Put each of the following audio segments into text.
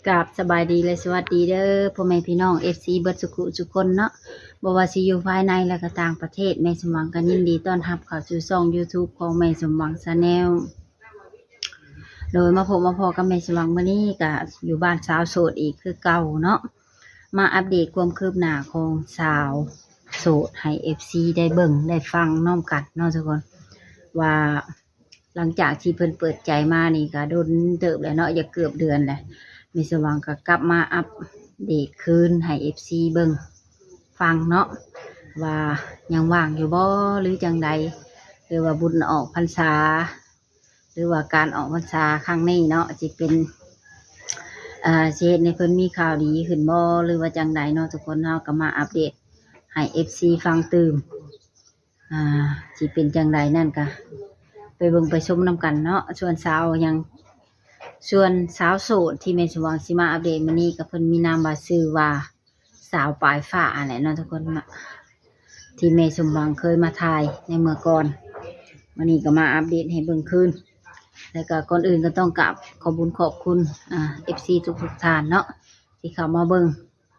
ກາບສະບາຍດີ ແລະ ສະຫວັດດີເດີ ພໍ່ແມ່ພີ່ນ້ອງ ເອັຟຊີ ເບິດສຸຂູສຸຄົນເນາະ, ບໍ່ວ່າຊິຢູ່ພາຍໃນ ແລະ ກໍຕ່າງປະເທດ, ແມ່ສົມຫວັງກໍຍິນດີຕ້ອນຮັບເຂົ້າສູ່ຊ່ອງ YouTube ຂອງແມ່ສົມຫວັງ Channel. ໂດຍ ມາພົບມາພໍ້ກັບແມ່ສົມຫວັງມື້ນີ້ ກໍຢູ່ບ້ານສາວໂສດອີກຄືເກົ່າເນາະ, ມາອັບເດດຄວາມຄືບໜ້າຂອງສາວໂສດໃຫ້ ເອັຟຊີ ໄດ້ເບິ່ງໄດ້ຟັງນຳກັນເນາະທຸກຄົນ ວ່າ ຫຼັງຈາກທີ່ເພິ່ນເປີດໃຈມານີ້ກໍດົນເຕີບແລ້ວເນາະ, ຢາກເກືອບເດືອນແລ້ວ. ແມ່ສົມຫວັງກໍກັບມາອັບເດດຄືນໃຫ້ ເອັຟຊີ ເບິ່ງຟັງເນາະ ວ່າຍັງວ່າງຢູ່ບໍ່ ຫຼື ຈັ່ງໃດ ຫຼືວ່າບຸນອອກພັນສາ ຫຼືວ່າການອອກພັນສາຄັ້ງນີ້ເນາະ ຊິເປັນ ເອີ ຊິເຮັດໃຫ້ເພິ່ນມີຂ່າວດີຂຶ້ນບໍ່ ຫຼືວ່າຈັ່ງໃດເນາະ. ທຸກຄົນ ເຮົາກໍມາອັບເດດໃຫ້ ເອັຟຊີ ຟັງຕື່ມ. ອ່າ ຊິເປັນຈັ່ງໃດນັ້ນກະໄປເບິ່ງໄປຊົມນຳກັນເນາະ. ສ່ວນສາວຫຍັງ ສ່ວນສາວໂສດທີ່ແມ່ສົມຫວັງຊິມາອັບເດດມື້ນີ້ ກໍເພິ່ນມີນາມວ່າ ຊື່ວ່າສາວປາຍຟ້າຫັ້ນແຫຼະເນາະທຸກຄົນເນາະ ທີ່ແມ່ສົມຫວັງເຄີຍມາຖ່າຍໃນເມື່ອກ່ອນ. ມື້ນີ້ກໍມາອັບເດດໃຫ້ເບິ່ງຄືນ. ແລ້ວກໍກ່ອນອື່ນກໍຕ້ອງກາບຂອບບຸນຂອບຄຸນ ອ່າ ເອັຟຊີ ທຸກໆທ່ານເນາະ ທີ່ເຂົ້າມາເບິ່ງ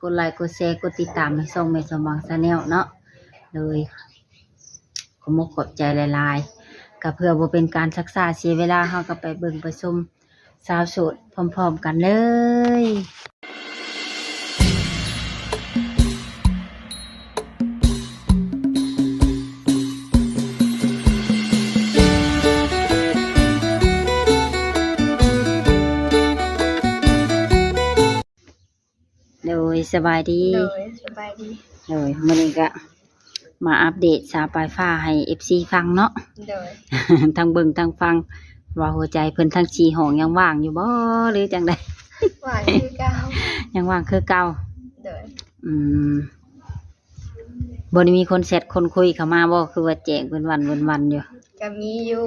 ກົດໄລກົດແຊ ກົດຕິດຕາມໃນຊ່ອງແມ່ສົມຫວັງ Channel ເນາະ. ໂດຍ ຂອບອົກຂອບໃຈຫຼາຍໆ. ກໍເພື່ອບໍ່ເປັນການຊັກຊ້າເສຍເວລາ ເຮົາກໍໄປເບິ່ງໄປຊົມສາວໂສດພ້ອມໆກັນເລີຍ. ໂດຍ ສະບາຍດີ. ໂດຍ ສະບາຍດີ. ໂດຍ ມື້ນີ້ກະມາອັບເດດສາວປາຍຟ້າໃຫ້ ເອັຟຊີ ຟັງເນາະ. ໂດຍ ທັງເບິ່ງທັງຟັງ ວ່າຫົວໃຈເພິ່ນທັງສີ່ຫ້ອງຍັງວ່າງຢູ່ບໍ່ ຫຼືຈັ່ງໃດ? ວ່າງຄືເກົ່າ. ຍັງວ່າງຄືເກົ່າ. ໂດຍ. ອືມ ບໍ່ໄດ້ມີຄົນແຊັດຄົນຄຸຍເຂົ້າມາບໍ່? ຄືວ່າແຈ້ງເພິ່ນວັນເພິ່ນວັນຢູ່. ກໍມີຢູ່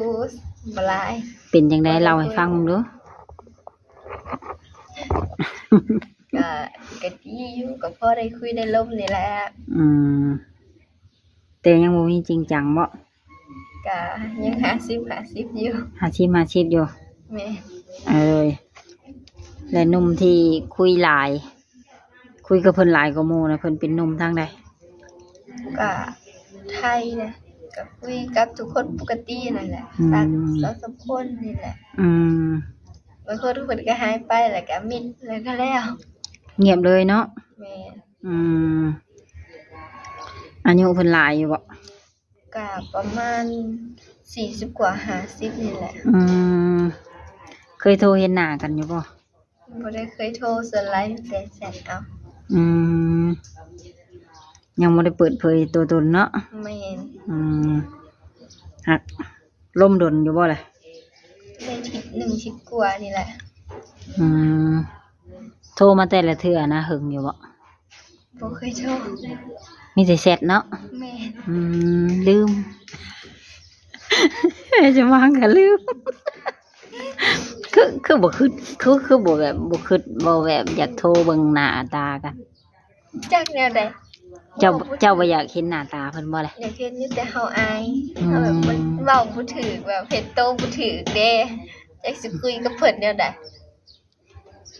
ບໍ່ຫຼາຍ. ເປັນຈັ່ງໃດ ເລົ່າໃຫ້ຟັງເບິ່ງດູ. ກໍ ກໍດີຢູ່ ກໍພໍໄດ້ຄຸຍໄດ້ລົມນີ້ແຫຼະ. ອືມ ແຕ່ຍັງບໍ່ມີຈິງຈັງບໍ? ກໍຍັງຫ້າສິບຫ້າສິບຢູ່. ຫ້າສິບຫ້າສິບຢູ່. ແມ່ນ. ເອີຍ ແລະ ໜຸ່ມທີ່ຄຸຍຫຼາຍ ຄຸຍກັບເພິ່ນຫຼາຍກວ່າໝູ່ນະ ເພິ່ນເປັນໜຸ່ມທາງໃດ? ກະໄທນະ ກະຄຸຍກັບທຸກຄົນປົກກະຕິນັ້ນແຫຼະ. ອືມ ສັກສອງສາມຄົນນີ້ແຫຼະ. ອືມ ບາງຄົນເພິ່ນກະຫາຍໄປ ແລ້ວກະມິດ ແລ້ວກະແລ້ວ. ງຽບເລີຍເນາະ? ແມ່ນ. ອືມ ອາຍຸເພິ່ນຫຼາຍຢູ່ບໍ່? ກະປະມານສີ່ສິບກວ່າຫ້າສິບນີ້ແຫຼະ. ອືມ ເຄີຍໂທເຫັນໜ້າກັນຢູ່ບໍ່? ບໍ່ໄດ້ເຄີຍໂທ, ສ່ວນຫຼາຍມີແຕ່ແຊັດເອົາ. ອືມ ຍັງບໍ່ໄດ້ເປີດເຜີຍຕົວຕົນເນາະ? ແມ່ນ. ອືມ ຮັກລົມດົນຢູ່ບໍ່ລະ? ໄດ້ທິດໜຶ່ງທິດກວ່ານີ້ແຫຼະ. ອືມ ໂທມາແຕ່ລະເທື່ອນະ ເຫິງຢູ່ບໍ່? ບໍ່ເຄີຍໂທ. ມີແຕ່ແຊັດເນາະ? ແມ່ນ. ອືມ ລືມ ຈະວາງກໍລືມ. ຄື ຄືບໍ່ຄິດ ຄື ຄືບໍ່ແບບ ບໍ່ຄິດ ບໍ່ແບບຢາກໂທເບິ່ງໜ້າຕາກັນ? ຈັກແນວໃດ. ເຈົ້າ ເຈົ້າບໍ່ຢາກເຫັນໜ້າຕາເພິ່ນບໍ່ລະ? ຢາກເຫັນຢູ່ ແຕ່ເຮົາອາຍ. ອືມ ເຮົາແບບ ມັນເວົ້າບໍ່ຖືກ ແບບເຮັດໂຕບໍ່ຖືກເດ້. ຈັກຊິຄຸຍກັບເພິ່ນແນວໃດ.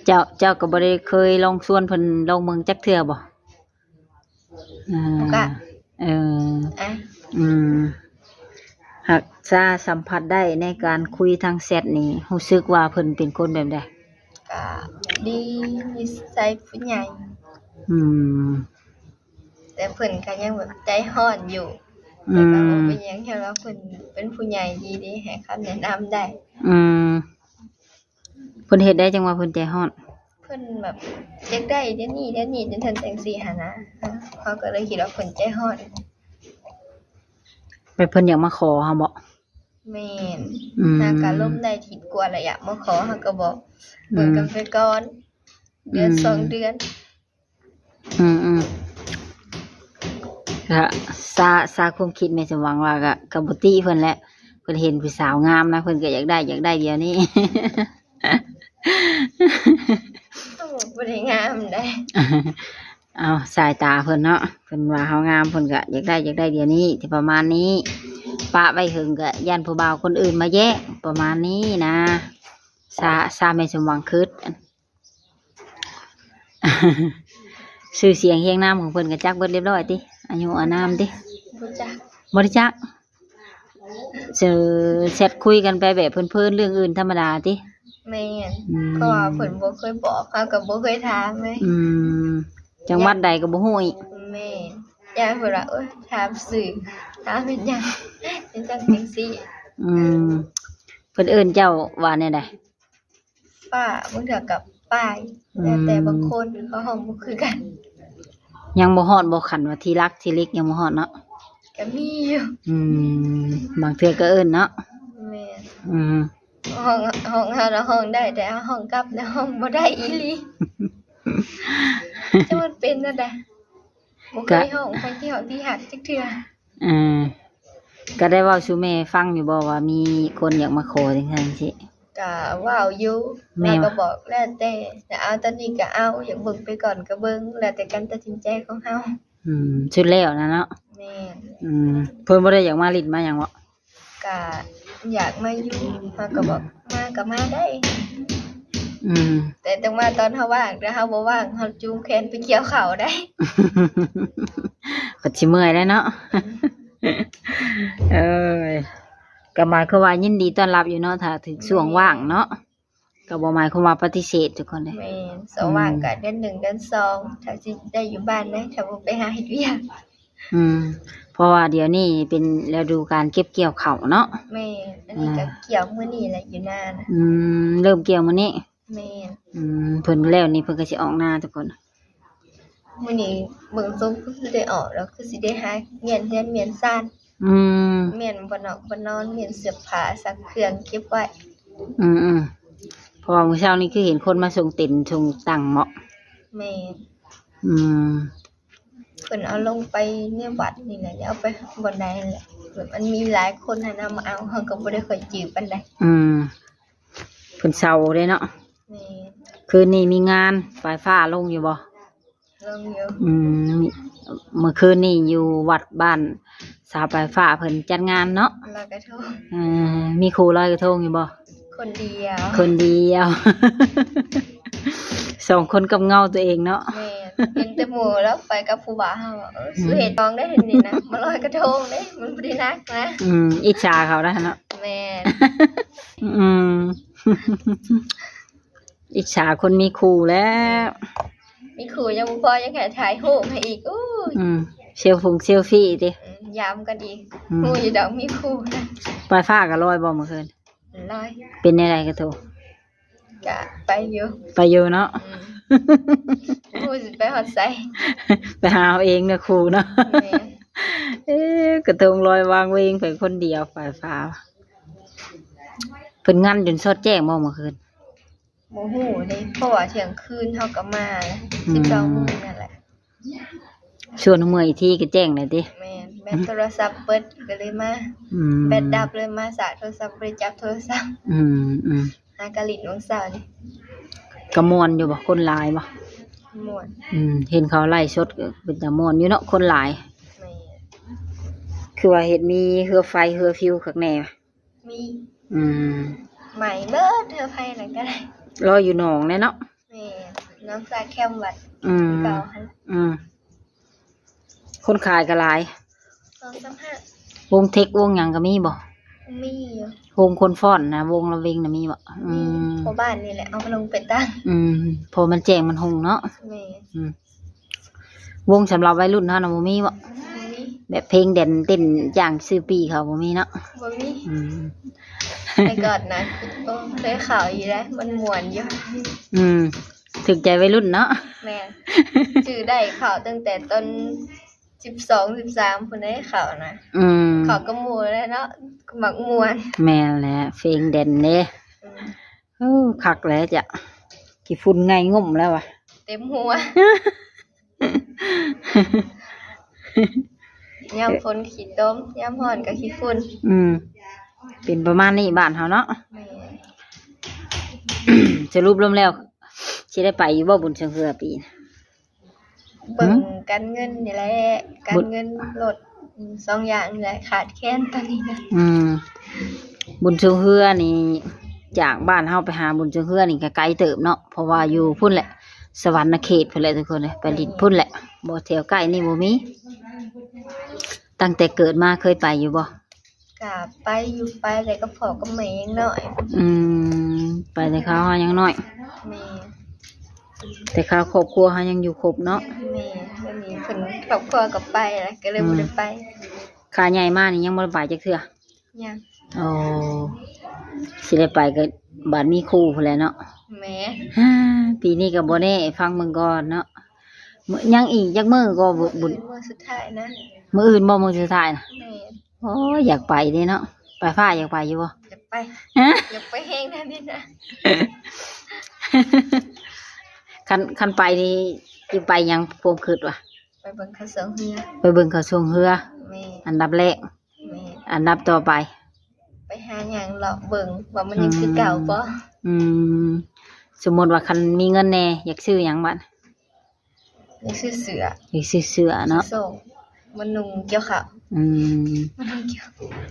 ເຈົ້າ ເຈົ້າກໍບໍ່ໄດ້ເຄີຍລອງຊວນເພິ່ນລອງເບິ່ງຈັກເທື່ອບໍ່? ອ່າ ບໍ່ກ້າ. ເອີ ອາຍ. ອືມ ຫາກສາສຳຜັດໄດ້ໃນການຄຸຍທາງແຊັດນີ້ ຮູ້ສຶກວ່າເພິ່ນເປັນຄົນແບບໃດ? ກະດີ ນິໄສຜູ້ໃຫຍ່. ອືມ ແຕ່ເພິ່ນກໍຍັງແບບໃຈຮ້ອນຢູ່. ອືມ ແຕ່ກໍບໍ່ເປັນຫຍັງ ຍ້ອນວ່າເພິ່ນເປັນຜູ້ໃຫຍ່ດີເດ້ ໃຫ້ຄຳແນະນຳໄດ້. ອືມ ເພິ່ນເຮັດໃດຈັ່ງວ່າເພິ່ນໃຈຮ້ອນ? ເພິ່ນແບບຢາກໄດ້ແນວນີ້ແນວນີ້ ຈັ່ງຊັ້ນຈັ່ງຊີ້ຫັ້ນນະ. ເຮົາກໍເລີຍຄິດວ່າເພິ່ນໃຈຮ້ອນ. ແບບເພິ່ນຢາກມາຂໍເຮົາບໍ? ແມ່ນ. ອືມ ຫາກະລົມໄດ້ທິດກວ່າລະ ຢາກມາຂໍ ເຮົາກໍບອກ ອືມ ເບິ່ງກັນໄປກ່ອນ ເດືອນ ອືມ ສອງເດືອນ. ອືມໆ ກະຊາ ຊາຄວາມຄິດແມ່ສົມຫວັງວ່າ ກະ ກະບໍ່ຕິເພິ່ນແຫຼະ. ເພິ່ນເຫັນຜູ້ສາວງາມນະ ເພິ່ນກະຢາກໄດ້ ຢາກໄດ້ດຽວນີ້. ໂອ້ ບໍ່ໄດ້ງາມໃດ. ເອົາ ສາຍຕາເພິ່ນເນາະ ເພິ່ນວ່າເຮົາງາມ ເພິ່ນກະຢາກໄດ້ ຢາກໄດ້ດຽວນີ້ ທີ່ປະມານນີ້. ປະໄວ້ເຫິງກະຢ້ານຜູ້ບ່າວຄົນອື່ນມາແຍ່ງ ປະມານນີ້ນະ. ຊາ ຊາແມ່ສົມຫວັງຄິດ. ຊື່ສຽງຮຽງນາມຂອງເພິ່ນກໍຈັກເບິດລຽບລ້ອຍຕິ? ອາຍຸອານາມຕິ? ບໍ່ຈັກ. ບໍ່ໄດ້ຈັກ? ເຊີ ແຊັດຄຸຍກັນໄປແບບເພີນໆ ເລື່ອງອື່ນທຳມະດາຕິ? ແມ່ນ. ອືມ ເພາະວ່າເພິ່ນບໍ່ເຄີຍບອກ ເຮົາກໍບໍ່ເຄີຍຖາມເລີຍ. ອືມ ຈັງຫວັດໃດກໍບໍ່ຮູ້ອີກ. ແມ່ນ. ຢ້ານເພິ່ນວ່າ ໂອ້ຍ ຖາມຊື່ ຖາມເຮັດຫຍັງ ຈັ່ງຊັ້ນຈັ່ງຊີ້. ອືມ ເພິ່ນເອີ້ນເຈົ້າວ່າແນວໃດ? ປ້າ ບາງເທື່ອກໍປ້າຍ ອືມ ແລ້ວແຕ່ບາງຄົນເຂົາຮ້ອງບໍ່ຄືກັນ. ຍັງບໍ່ຮອດບໍ່? ຄັນວ່າທີ່ລັກທີ່ເລັກຍັງບໍ່ຮອດເນາະ? ກໍມີຢູ່. ອືມ ບາງເທື່ອກໍເອີ້ນເນາະ? ແມ່ນ. ອືມ ຮ້ອງ ຮ້ອງ ເຮົາລະຮ້ອງໄດ້ ແຕ່ເຮົາຮ້ອງກັບນະ ຮ້ອງບໍ່ໄດ້ອີ່ຫຼີ. ຈັກມັນເປັນແນວໃດ ບໍ່ເຄີຍຮ້ອງໄປທີ່ຮອກທີ່ຮັກຈັກເທື່ອ. ເອີ ກໍໄດ້ເວົ້າສູ່ແມ່ຟັງຢູ່ບໍ່ວ່າມີຄົນຢາກມາຂໍຈັ່ງຊັ້ນຈັ່ງຊີ້? ກະເວົ້າຢູ່. ແມ່ ແລ້ວກໍບອກແລ້ວແຕ່ ແຕ່ເອົາຕອນນີ້ກໍເອົາ ຢາກເບິ່ງໄປກ່ອນກໍເບິ່ງ ແລ້ວແຕ່ການຕັດສິນໃຈຂອງເຮົາ. ອືມ ສຸດແລ້ວນະເນາະ. ແມ່ນ. ອືມ ເພິ່ນບໍ່ໄດ້ຢາກມາຫຼິ້ນມາຫຍັງບໍ່? ກະຢາກມາຢູ່ ເຮົາກໍບອກ ມາກໍມາໄດ້. ອືມ ແຕ່ຕ້ອງມາຕອນເຮົາວ່າງ ຖ້າເຮົາບໍ່ວ່າງ ເຮົາຈູງແຂນໄປກ່ຽວເຂົ້າໄດ້. ກໍຊິເມື່ອຍແລ້ວເນາະ. ເອີຍ ກໍໝາຍຄວາມວ່າຍິນດີຕ້ອນຮັບຢູ່ເນາະ ຖ້າຖືກຊ່ວງວ່າງເນາະ. ກໍບໍ່ໝາຍຄວາມວ່າປະຕິເສດທຸກຄົນເດ້. ແມ່ນ. ຊ່ວງວ່າງ ອືມ ກໍເດືອນໜຶ່ງເດືອນສອງ ຖ້າຊິໄດ້ຢູ່ບ້ານເດ້ ຖ້າບໍ່ໄປຫາເຮັດວຽກ. ອືມ ເພາະວ່າດຽວນີ້ເປັນລະດູການເກັບກ່ຽວເຂົ້າເນາະ. ແມ່ນ. ອັນນີ້ ອ່າ ກໍກ່ຽວມື້ນີ້ແຫຼະຢູ່ນານະ. ອືມ ເລີ່ມກ່ຽວມື້ນີ້. ແມ່ນ. ອືມ ເພິ່ນແລ້ວນີ້ເພິ່ນກໍຊິອອກນາທຸກຄົນ. ມື້ນີ້ເບິ່ງຊົງຄືຊິໄດ້ອອກແລ້ວ ຄືຊິໄດ້ຫາມ້ຽນເຮືອນມ້ຽນຊານ. ອືມ ມ້ຽນບ່ອນນອກບ່ອນນອນ ມ້ຽນເສື້ອຜ້າ ຊັກເຄື່ອງເກັບໄວ້. ອືມໆ ເພາະວ່າມື້ເຊົ້ານີ້ຄືເຫັນຄົນມາສົ່ງເຕັນສົ່ງຕັ່ງເນາະ. ແມ່ນ. ອືມ ເພິ່ນເອົາລົງໄປໃນວັດນີ້ແຫຼະ ເອົາໄປບ່ອນໃດຫັ້ນແຫຼະ ແບບມັນມີຫຼາຍຄົນຫັ້ນນະມາເອົາ ເຮົາກໍບໍ່ໄດ້ຄ່ອຍຈື່ປານໃດ. ອືມ ເພິ່ນເຊົາເດ້ເນາະ. ແມ່ນ. ຄືນນີ້ມີງານປາຍຟ້າລົງຢູ່ບໍ່? ລົງຢູ່. ອືມ ມື້ຄືນນີ້ຢູ່ວັດບ້ານສາວປາຍຟ້າເພິ່ນຈັດງານເນາະ ລອຍກະທົງ. ເອີ ມີຄູ່ລອຍກະທົງຢູ່ບໍ່? ຄົນດຽວ. ຄົນດຽວ ສອງຄົນກັບເງົາຕົວເອງເນາະ. ແມ່ນ. ເຫັນແຕ່ໝູ່ແລ້ວໄປກັບຜູ້ບ່າວ ເຮົາວ່າ ເອີ ອືມ ສູ້ເຮັດນ້ອງໄດ້ເຫັນນີ້ນະ ມາລອຍກະທົງເດ້ ມັນບໍ່ໄດ້ໜັກນະ. ອືມ ອິດສາເຂົານະເນາະ. ແມ່ນ. ອືມ ອິດສາຄົນມີຄູ່ແລ້ວ. ມີຄູ່ຍັງບໍ່ພໍ ຍັງໃຫ້ຖ່າຍຮູບໃຫ້ອີກ. ໂອ້ຍ ອືມ ເຊວຟົງເຊວຟີຕິ? ອືມ ຢາມກັນອີກ. ອືມ ຮູ້ຢູ່ດອກມີຄູ່ນະ. ປາຍຟ້າກໍລອຍບໍ່ມື້ຄືນ? ລອຍ. ເປັນແນວໃດກະໂທ? ກະໄປຢູ່. ໄປຢູ່ເນາະ. ອືມ ບໍ່ຮູ້ຊິໄປຮອດໃສ ໄປຫາເອົາເອງເນາະ ຄູ່ເນາະ. ແມ່ນ. ເອີ ກະທົງລອຍວາງເວງໄປຄົນດຽວ ປາຍຟ້າ. ເພິ່ນງັນຈົນຊອດແຈ້ງບໍ່ມື້ຄືນ? ບໍ່ຮູ້ເດ້ ເພາະວ່າທ່ຽງຄືນເຮົາກໍມາແລ້ວ. ອືມ ສິບສອງໂມງນັ້ນແຫຼະ. ຊວນເມື່ອອີກທີກໍແຈ້ງແລ້ວຕິ? ແມ່ນ. ແບັດໂທລະສັບເບິດກໍເລີຍມາ. ອືມ ແບັດດັບເລີຍມາຊາດໂທລະສັບ ບໍ່ໄດ້ຈັບໂທລະສັບ. ອືມໆ ຫາກະຫຼິ້ນວັງເສົານີ້. ກໍມ່ວນຢູ່ບໍ່? ຄົນຫຼາຍບໍ່? ມ່ວນ. ອືມ ເຫັນເຂົາໄລຟ໌ສົດກໍເປັນຕາມ່ວນຢູ່ເນາະ ຄົນຫຼາຍ. ແມ່ນ. ຄືວ່າເຫັນມີເຮືອໄຟເຮືອຟິວຄັກແນ່. ມີ. ອືມ ໃໝ່ເບິດເທື່ອໄຟນັ້ນກໍໄດ້. ລອຍຢູ່ໜອງແນ່ເນາະ. ແມ່ນ. ໜອງສາແຄມວັດ. ອືມ ເກົ່າຫັ້ນ. ອືມ ຄົນຂາຍກໍຫຼາຍ. ສອງສາມຫ້າງ. ວົງເທັກວົງຫຍັງກໍມີບໍ່? ມີຢູ່. ວົງຄົນຟ້ອນນະ ວົງລະເວັງນະມີບໍ່? ອືມ ມີ. ພໍ່ບ້ານນີ້ແຫຼະເອົາມາລົງໄປຕັ້ງ. ອືມ ເພາະມັນແຈ້ງມັນຮຸ່ງເນາະ. ແມ່ນ. ອືມ ວົງສຳລັບໄວລຸ້ນເຮົານະບໍ່ມີບໍ່? ບໍ່ມີ. ແບບເພງແດນເຕັ້ນຈ້າງຊື້ປີ້ເຂົາບໍ່ມີເນາະ? ບໍ່ມີ. ອືມ ແຕ່ກ່ອນນະ ໂອ້ ເຄີຍເຂົ້າຢູ່ເດ້ ມັນມ່ວນຢູ່. ອືມ ຖືກໃຈໄວລຸ້ນເນາະ. ແມ່ນ. ຈື່ໄດ້ເຂົ້າຕັ້ງແຕ່ຕອນສິບສອງ ສິບສາມພຸ້ນເດ້ ເຂົ້ານະ. ອືມ ເຂົ້າກັບໝູ່ແຫຼະເນາະ ມັກມ່ວນ. ແມ່ນແຫຼະ ເພງແດນເດ້. ອືມ ໂອ້ ຄັກແຫຼະຈະ ຂີ້ຝຸ່ນໄງ່ງົມແລ້ວວະ ເຕັມຫົວ. ຍາມຝົນຂີ້ຕົມ ຍາມຮ້ອນກໍຂີ້ຝຸ່ນ. ອືມ ເປັນປະມານນີ້ບ້ານເຮົາເນາະ. ແມ່ນ. ສະຫຼຸບລວມແລ້ວ ຊິໄດ້ໄປຢູ່ບໍ່ບຸນຊ່ວງເຮືອປີນີ້? ເບິ່ງ ຫື? ການເງິນນີ້ແຫຼະ ການເງິນລົດ ອືມ ສອງຢ່າງນີ້ແຫຼະຂາດແຄນຕອນນີ້ນະ. ອືມ ບຸນຊ່ວງເຮືອນີ້ ຈາກບ້ານເຮົາໄປຫາບຸນຊ່ວງເຮືອນີ້ກໍໄກເຕີບເນາະ ເພາະວ່າຢູ່ພຸ້ນແຫຼະ ສະຫວັນນະເຂດພຸ້ນແຫຼະທຸກຄົນເອີຍ ໄປຫຼິ້ນພຸ້ນແຫຼະ ບໍ່ແຖວໃກ້ນີ້ບໍ່ມີ. ຕັ້ງແຕ່ເກີດມາເຄີຍໄປຢູ່ບໍ່? ກະໄປຢູ່ ໄປແຕ່ກັບພໍ່ກັບແມ່ຍັງນ້ອຍ. ອືມ ໄປແຕ່ຄາວເຮົາຍັງນ້ອຍ. ແມ່ນ. ແຕ່ຄາວຄອບຄົວເຮົາຍັງຢູ່ຄົບເນາະ. ແມ່ນ. ດຽວນີ້ເພິ່ນຄອບຄົວກໍໄປແລ້ວ ກໍເລີຍບໍ່ໄດ້ໄປ. ອືມ ຂ້າໃຫຍ່ມານີ້ຍັງບໍ່ໄດ້ໄປຈັກເທື່ອ? ຍັງ. ໂອ້ ຊິໄດ້ໄປກໍບາດມີຄູ່ພຸ້ນແຫຼະເນາະ. ແມ່ນ. ຮາ ປີນີ້ກໍບໍ່ແນ່ ຟັງເບິ່ງກ່ອນເນາະ. ມື້ ຍັງອີກຈັກມື້ກໍບຸນ? ມື້ອື່ນມື້ສຸດທ້າຍນະ. ມື້ອື່ນບໍ່ ມື້ສຸດທ້າຍນະ? ແມ່ນ. ໂອ້ຍ ຢາກໄປເດ້ເນາະ. ປາຍຟ້າຢາກໄປຢູ່ບໍ່? ຢາກໄປ. ຮະ? ຢາກໄປແຮງແນວນີ້ນະ. ຄັນ ຄັນໄປນີ້ຊິໄປຫຍັງ ຄວາມຄິດວ່າ? ໄປເບິ່ງເຂົາຊ່ວງເຮືອ. ໄປເບິ່ງເຂົາຊ່ວງເຮືອ. ແມ່ນ. ອັນດັບແລກ. ແມ່ນ. ອັນດັບຕໍ່ໄປ? ໄປຫາຫຍັງເລາະເບິ່ງວ່າມັນຍັງຄືເກົ່າບໍ່? ອືມ ອືມ ສົມມຸດວ່າຄັນມີເງິນແດ່ ຢາກຊື້ຫຍັງບັດ? ຢາກຊື້ເສື້ອ. ຢາກຊື້ເສື້ອເນາະ. ຊື້ໂສ້ງ ມານຸ່ງກ່ຽວເຂົ້າ. ອືມ ມານຸ່ງກ່ຽວ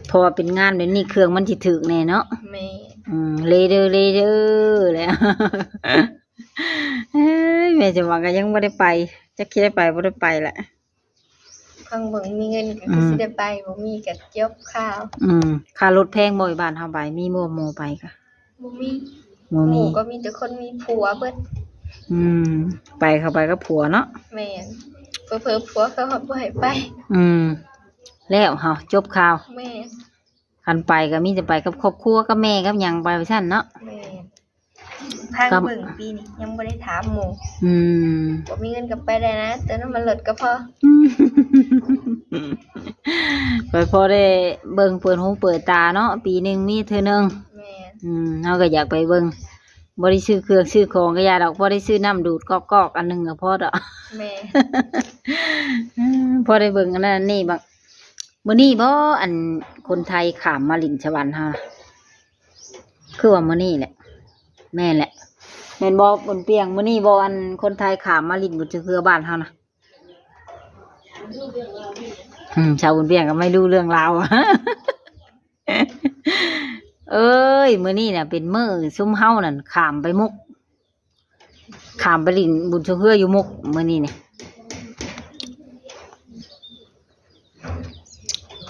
ເພາະວ່າເປັນງານແບບນີ້ ເຄື່ອງມັນຊິຖືກແດ່ເນາະ. ແມ່ນ. ອືມ ເລເດີ ເລເດີແຫຼະ. ເອີຍ ແມ່ຈະວ່າກໍຍັງບໍ່ໄດ້ໄປ ຈັກຊິໄດ້ໄປບໍ່ໄດ້ໄປແຫຼະ. ຟັງເບິ່ງ ມີເງິນກໍຄື ອືມ ຊິໄດ້ໄປ ບໍ່ມີກໍຈົບຂ່າວ. ອືມ ຄ່າລົດແພງບໍ່? ຢູ່ບ້ານເຮົາໄປ ມີບໍ່ ໝູ່ໄປກະ? ບໍ່ມີ. ບໍ່ມີ. ໝູ່ກໍມີແຕ່ຄົນມີຜົວເບິດ. ອືມ ໄປ ເຂົາໄປກັບຜົວເນາະ. ແມ່ນ. ເຜີໆ ຜົວເຂົາຮອດບໍ່ໃຫ້ໄປ. ອືມ ແລ້ວເຮົາຈົບຂ່າວ. ແມ່ນ. ຄັນໄປກໍມີແຕ່ໄປກັບຄອບຄົວ ກັບແມ່ກັບຫຍັງໄປວ່າຊັ້ນເນາະ. ແມ່ນ. ພັງເບິ່ງປີນີ້ຍັງບໍ່ໄດ້ຖາມໝູ່. ອືມ ບໍ່ມີເງິນກໍໄປໄດ້ນະ ເຕີມນ້ຳມັນລົດກໍພໍ. ອືມ ຂ້ອຍພໍໄດ້ເບິ່ງເປີດຫູເປີດຕາເນາະ ປີໜຶ່ງມີເທື່ອໜຶ່ງ. ແມ່ນ. ອືມ ເຮົາກໍຢາກໄປເບິ່ງ ບໍ່ໄດ້ຊື້ເຄື່ອງຊື້ຂອງກໍຢ່າດອກ ພໍໄດ້ຊື້ນ້ຳດູດກອກໆ ອັນໜຶ່ງກໍພໍດອກ. ແມ່ນ. ພໍໄດ້ເບິ່ງອັນນັ້ນອັນນີ້ບາງ ມື້ນີ້ບໍ່ ອັນຄົນໄທຂ້າມມາຫຼິ້ນສະຫວັນເຮົານະ? ຄືວ່າມື້ນີ້ແຫຼະ. ແມ່ນແຫຼະ. ແມ່ນບໍ່ບຸນປ່ຽງ? ມື້ນີ້ບໍ່ ອັນຄົນໄທຂ້າມມາຫຼິ້ນບຸນເຮືອບ້ານເຮົານະ? ອືມ ຊາວບຸນປ່ຽງກໍໄມ່ຮູ້ເລື່ອງລາວ. ເອີຍ ມື້ນີ້ນະເປັນມື້ຊຸມເຮົານັ້ນຂ້າມໄປມຸກ ຂ້າມໄປຫຼິ້ນບຸນຊ່ວງເຮືອຢູ່ມຸກມື້ນີ້ນີ້.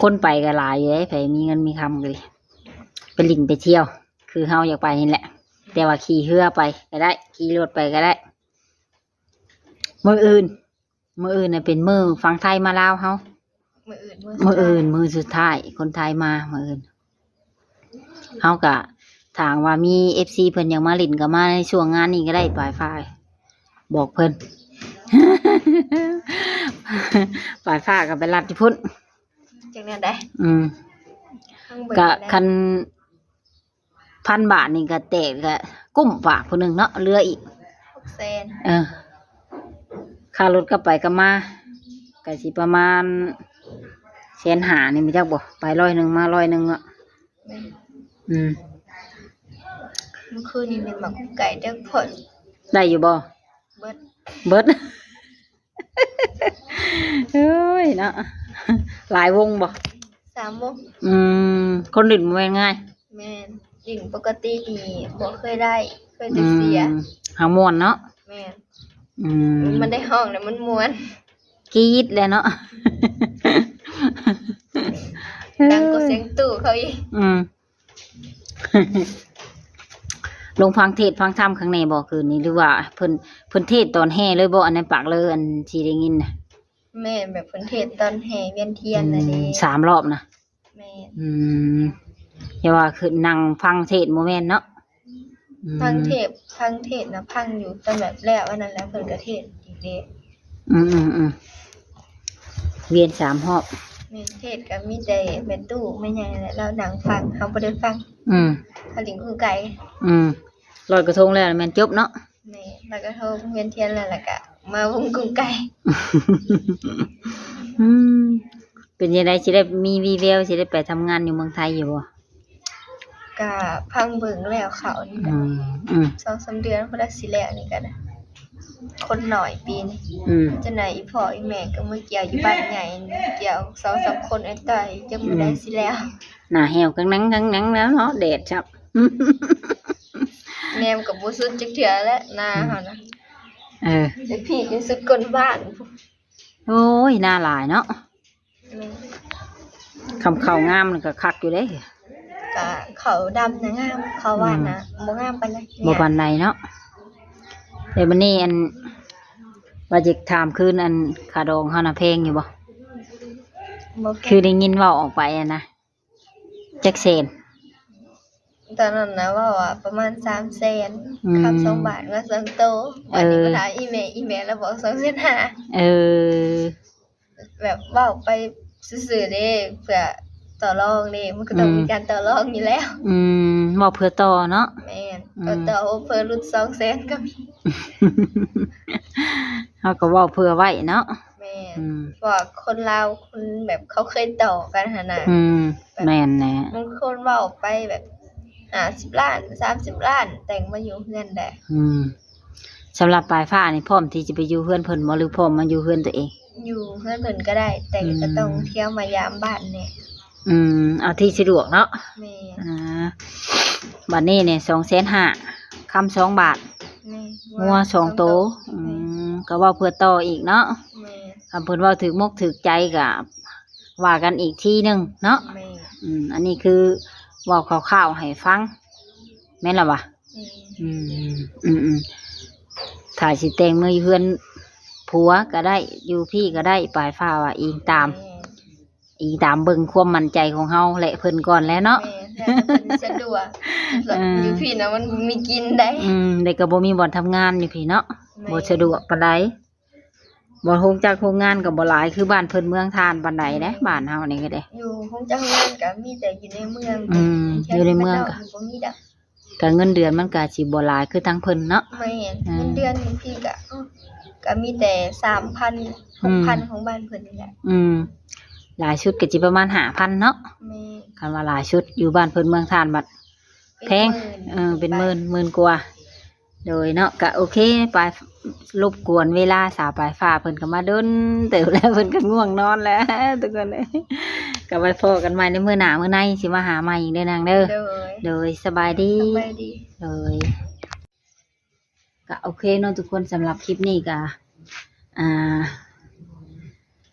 ຄົນໄປກໍຫຼາຍຢູ່ເດ້ ໃຜມີເງິນມີຄຳກໍດີ ໄປຫຼິ້ນໄປທ່ຽວ ຄືເຮົາຢາກໄປນີ້ແຫຼະ. ແຕ່ວ່າຂີ່ເຮືອໄປກໍໄດ້ ຂີ່ລົດໄປກໍໄດ້. ມື້ອື່ນ ມື້ອື່ນນະເປັນມື້ຝັ່ງໄທມາລາວເຮົາ. ມື້ອື່ນ ມື້ ມື້ອື່ນ ມື້ສຸດທ້າຍ ຄົນໄທມາມື້ອື່ນ. ເຮົາກະ ຖ້າຫາກວ່າມີເອັຟຊີເພິ່ນຢາກມາຫຼິ້ນກໍມາໃນຊ່ວງງານນີ້ກໍໄດ້ ປາຍຟ້າບອກເພິ່ນ. ປາຍຟ້າກໍໄປລັດຢູ່ພຸ້ນ ຈັ່ງແນວໃດ? ອືມ ເບິ່ງ ກະ ແລ້ວ ຄັນ ພັນບາດນີ້ກໍແຕກ ກໍກຸ້ມຝາກຜູ້ໜຶ່ງເນາະ ເຫຼືອອີກຫົກແສນ. ເອີ ຄ່າລົດກັບໄປກັບມາກໍຊິປະມານແສນຫ້ານີ້ ບໍ່ຈັກບໍ່ ໄປຮ້ອຍໜຶ່ງ ມາຮ້ອຍໜຶ່ງເນາະ. ແມ່ນ. ອືມ ມື້ຄືນນີ້ແມ່ນໝາກກຸ້ງໄກ່ເດີ ເພິ່ນ ໄດ້ຢູ່ບໍ່? ເບິດ ເບິດ. ເອີຍເນາະ ຫຼາຍວົງບໍ່? ສາມວົງ. ອືມ ຄົນຫຼິ້ນບໍ່ແມ່ນງ່າຍ. ແມ່ນ. ຫຼິ້ນປົກກະຕິນີ້ບໍ່ເຄີຍໄດ້ ເຄີຍແຕ່ເສຍ. ອືມ ຫາມ່ວນເນາະ. ແມ່ນ. ອືມ ມັນໄດ້ຮ້ອງແລ້ວມັນມ່ວນ ກຣີດແຫຼະເນາະ ດັງກວ່າສຽງຕູ້ເຂົາອີກ. ອືມ ລົງຟັງເທດຟັງທຳຂ້າງໃນບໍ່ຄືນນີ້ ຫຼືວ່າເພິ່ນ ເພິ່ນເທດຕອນແຫ່ເລີຍບໍ່? ອັນໃນປາກເລີ ອັນທີ່ໄດ້ຍິນນະ. ແມ່ນ ແບບເພິ່ນເທດຕອນແຫ່ວຽນທຽນນະເດ້. ອືມ ສາມຮອບນະ. ແມ່ນ. ອືມ ຢ່າວ່າຄືນັ່ງຟັງເທດບໍ່ແມ່ນເນາະ. ອືມ ຟັງເທດ ຟັງເທດນະ ຟັງຢູ່ ແຕ່ແບບແລ້ວອັນນັ້ນແລ້ວເພິ່ນກໍເທດອີກເດ້. ອືມໆໆ ວຽນສາມຮອບ. ແມ່ນ. ເທດກໍມີແຕ່ແມ່ຕູ້ແມ່ໃຫຍ່ແຫຼະ ລາວນັ່ງຟັງ ເຮົາບໍ່ໄດ້ຟັງ. ອືມ ເຮົາຫຼິ້ນກຸ້ງໄກ່. ອືມ ລອຍກະທົງແລ້ວແມ່ນຈົບເນາະ. ແມ່ນ. ລອຍກະທົງ ວຽນທຽນແລ້ວ ແລ້ວກໍມາວົງກຸ້ງໄກ່. ອືມ ເປັນຈັ່ງໃດ ຊິໄດ້ມີວີ່ແວວ ຊິໄດ້ໄປທຳງານຢູ່ເມືອງໄທຢູ່ບໍ່? ກະພັງເບິ່ງແລ້ວເຂົ້ານີ້. ອືມ ອືມ ສອງສາມເດືອນພຸ້ນລະ ຊິແລ້ວນີ້ກໍໄດ້ ຄົນໜ້ອຍປີນີ້. ອືມ ຈະໜ້ອຍ ອີ່ພໍ່ອີ່ແມ່ກໍມາກ່ຽວຢູ່ບ້ານໃຫຍ່ ກ່ຽວສອງສາມຄົນ ອ້າຍຕ້ອຍ ຈັ່ງມື້ໃດ ອືມ ຊິແລ້ວ. ໜ້າແຫ້ວກັງແນງກັງແນງແລ້ວເນາະ ແດດຊ້ຳ ແນມກໍບໍ່ສຸດຈັກເທື່ອແຫຼະ ໜ້າເຮົານະ. ອືມ ເອີ ເປັນຜີເປັນສຸດກົ້ນບ້ານ. ໂອ້ຍ ນາຫຼາຍເນາະ. ແມ່ນ. ຄຳເຂົ້າງາມນີ້ກໍຄັກຢູ່ເດ້. ກະເຂົ້າດຳນະງາມ ເຂົ້າຫວານນະ ອືມ ບໍ່ງາມປານໃດ. ບໍ່ປານໃດເນາະ. ແຕ່ບັດນີ້ ອັນ ວ່າຈະຖາມຄືນ ອັນ ຄ່າດອງເຮົານະແພງຢູ່ບໍ່? ບໍ່ແພງ. ຄືໄດ້ຍິນເວົ້າອອກໄປຫັ້ນນະ. ຈັກແສນ? ຕອນນັ້ນນະເວົ້າວ່າປະມານສາມແສນ ອືມ ຄຳສອງບາດ ງົວສອງໂຕ. ເອີ ບາດນີ້ມາຖາມອີ່ແມ່ ອີ່ແມ່ລະບອກສອງແສນຫ້າ. ເອີ ແບບເວົ້າໄປຊື່ໆເດ້ ເພື່ອຕໍ່ລອງເດ້ ມັນກໍຕ້ອງ ອືມ ມີການຕໍ່ລອງຢູ່ແລ້ວ. ອືມ ເວົ້າເພື່ອຕໍ່ເນາະ. ແມ່ນ. ອືມ ກໍຕໍ່ເພື່ອຫຼຸດສອງແສນກໍມີ. ເຮົາກໍເວົ້າເພື່ອໄວ້ເນາະ. ແມ່ນ. ອືມ ເພາະວ່າຄົນລາວ ຄົນແບບເຂົາເຄີຍຕໍ່ກັນຫັ້ນນະ. ອືມ ແມ່ນແຫຼະ. ບາງຄົນເວົ້າໄປແບບຫ້າສິບລ້ານ ສາມສິບລ້ານ ແຕ່ງມາຢູ່ເຮືອນໄດ້. ອືມ ສຳລັບປາຍຟ້ານີ້ ພ້ອມທີ່ຈະໄປຢູ່ເຮືອນເພິ່ນບໍ່ ຫຼື ພ້ອມມາຢູ່ເຮືອນຕົວເອງ? ຢູ່ເຮືອນເພິ່ນກໍໄດ້ ແຕ່ ອືມ ກໍຕ້ອງທ່ຽວມາຢາມບ້ານແດ່. ອືມ ເອົາທີ່ສະດວກເນາະ. ແມ່ນ. ອ່າ ບັດນີ້ນີ້ ສອງແສນຫ້າ ຄຳສອງບາດ. ແມ່ນ. ງົວສອງໂຕ. ສອງໂຕ. ອືມ ແມ່ນ. ກໍເວົ້າເພື່ອຕໍ່ອີກເນາະ. ແມ່ນ. ຄັນເພິ່ນເວົ້າຖືກມົກຖືກໃຈກໍວ່າກັນອີກທີໜຶ່ງເນາະ. ແມ່ນ. ອືມ ອັນນີ້ຄືເວົ້າຄ່າວໆໃຫ້ຟັງ ແມ່ນລະຫວາ? ແມ່ນ. ອືມ ອືມໆ ຖ້າຊິແຕ່ງເມືອຢູ່ເຮືອນຜົວກໍໄດ້ ຢູ່ພີ້ກໍໄດ້ ປາຍຟ້າວ່າອີງຕາມ ແມ່ນ ອີງຕາມເບິ່ງຄວາມໝັ້ນໃຈຂອງເຮົາ ແລະ ເພິ່ນກ່ອນແຫຼະເນາະ. ແມ່ນ. ແລ້ວແຕ່ເພິ່ນສະດວກ. ເອີ ຢູ່ພີ້ນະມັນບໍ່ມີກິນໄດ໋. ອືມ ແລ້ວກໍບໍ່ມີບ່ອນທຳງານຢູ່ພີ້ເນາະ. ແມ່ນ. ບໍ່ສະດວກປານໃດ. ບໍ່ ໂຮງຈັກໂຮງງານກໍບໍ່ຫຼາຍຄືບ້ານເພິ່ນເມືອງທ່ານປານໃດເດ້. ແມ່ນ. ບ້ານເຮົານີ້ກໍເດ້ ຢູ່ໂຮງຈັກໂຮງງານກໍມີແຕ່ຢູ່ໃນເມືອງ. ອືມ ຢູ່ໃນເມືອງກໍ ບ້ານນອກນີ້ບໍ່ມີດອກ. ກໍເງິນເດືອນມັນກໍຊິບໍ່ຫຼາຍຄືທາງເພິ່ນເນາະ. ແມ່ນ. ເອີ ເງິນເດືອນຢູ່ພີ້ກໍ ກໍມີແຕ່ສາມພັນ ອືມ ຫົກພັນຂອງບ້ານເພິ່ນນີ້ແຫຼະ. ອືມ ຫຼາຍສຸດກໍຊິປະມານຫ້າພັນເນາະ. ແມ່ນ. ຄັນວ່າຫຼາຍສຸດ ຢູ່ບ້ານເພິ່ນເມືອງທ່ານບັດແພງ. ເປັນໝື່ນ. ເອີ ເປັນໝື່ນ ປາຍ ໝື່ນກວ່າ. ໂດຍເນາະ ກະໂອເຄ ປາຍ ລົບກວນເວລາສາວປາຍຟ້າ ເພິ່ນກໍມາດົນເຕີບແລ້ວ ເພິ່ນກໍງ່ວງນອນແລ້ວທຸກຄົນເອີຍ. ກໍໄວ້ພໍ້ກັນໃໝ່ໃນມື້ໜ້າມື້ໃນ ຊິມາຫາໃໝ່ອີກເດີນາງເດີ. ໂດຍ ໂດຍ ສະບາຍດີ. ສະບາຍດີ. ໂດຍ ກະໂອເຄເນາະທຸກຄົນ ສຳລັບຄລິບນີ້ກະ ອ່າ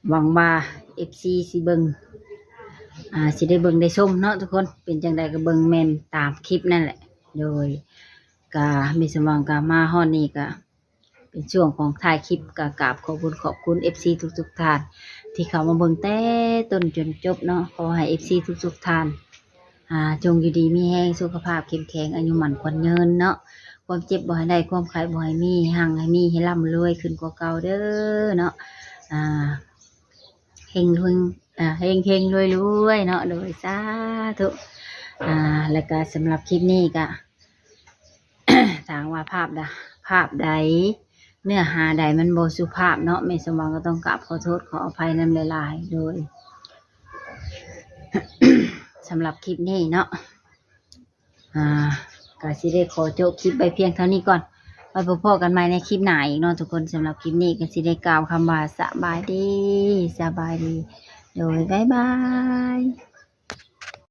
ຫວັງວ່າເອັຟຊີຊິເບິ່ງ ອ່າ ຊິໄດ້ເບິ່ງໄດ້ຊົມເນາະທຸກຄົນ. ເປັນຈັ່ງໃດກໍເບິ່ງແມ່ນຕາມຄລິບນັ້ນແຫຼະ. ໂດຍ ກະແມ່ສົມຫວັງກະມາຮອດນີ້ກະເປັນຊ່ວງຂອງທ້າຍຄລິບ ກະກາບຂອບຄຸນຂອບຄຸນເອັຟຊີທຸກໆທ່ານ ທີ່ເຂົ້າມາເບິ່ງແຕ່ຕົ້ນຈົນຈົບເນາະ. ຂໍໃຫ້ເອັຟຊີທຸກໆທ່ານ ອ່າ ຈົ່ງຢູ່ດີມີແຮງ ສຸຂະພາບເຂັ້ມແຂງ ອາຍຸໝັ້ນຂວັນຍືນເນາະ. ຄວາມເຈັບບໍ່ໃຫ້ໄດ້ ຄວາມໄຂ້ບໍ່ໃຫ້ມີ ຮັ່ງໃຫ້ມີ ໃຫ້ລ່ຳລວຍຂຶ້ນກວ່າເກົ່າເດີເນາະ. ອ່າ ເຮັງໆ ອ່າ ເຮັງໆລວຍໆເນາະ. ໂດຍ ສາທຸ. ອ່າ ແລ້ວກະສຳລັບຄລິບນີ້ກະ ຖ້າຫາກວ່າພາບໃດ ພາບໃດ ເນື້ອຫາໃດມັນບໍ່ສຸພາບເນາະ ແມ່ສົມຫວັງກໍຕ້ອງກາບຂໍໂທດຂໍອະໄພນຳຫຼາຍໆ. ໂດຍ ສຳລັບຄລິບນີ້ເນາະ ອ່າ ກໍຊິໄດ້ຂໍໂຈະຄລິບໄວ້ພຽງເທົ່ານີ້ກ່ອນ. ໄວ້ພົບພໍ້ກັນໃໝ່ໃນຄລິບໜ້າອີກເນາະທຸກຄົນ. ສຳລັບຄລິບນີ້ກໍຊິໄດ້ກ່າວຄຳວ່າ ສະບາຍດີ ສະບາຍດີ. ໂດຍ ບາຍບາຍ.